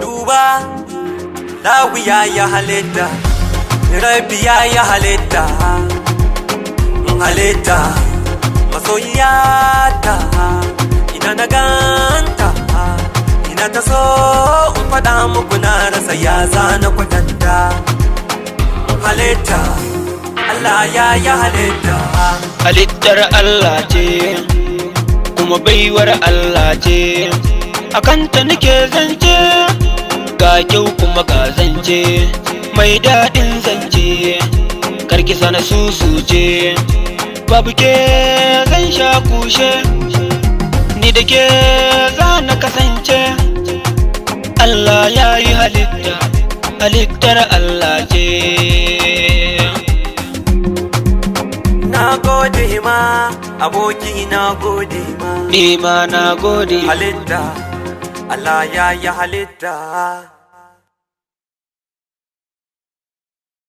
Duba, lawiya ya halitta, rabiya ya halitta, halitta, masoyiyata, ina na ganta, ina ta so in faɗa muku na rasa ya zana kwatanta. Halitta, Allah ya yi halitta. Halittar Allah ce, kuma baiwar Allah ce, a kanta nake zance, ga kyau kuma ga zance, mai daɗin zance, karki sana susuce, babu ke zan sha kushe, ni da ke za na kasance. Allah ya yi halitta, halittar Allah ce. Na gode ma, aboki, na gode ma. Ni ma na gode. Halitta, Allah ya yi halitta.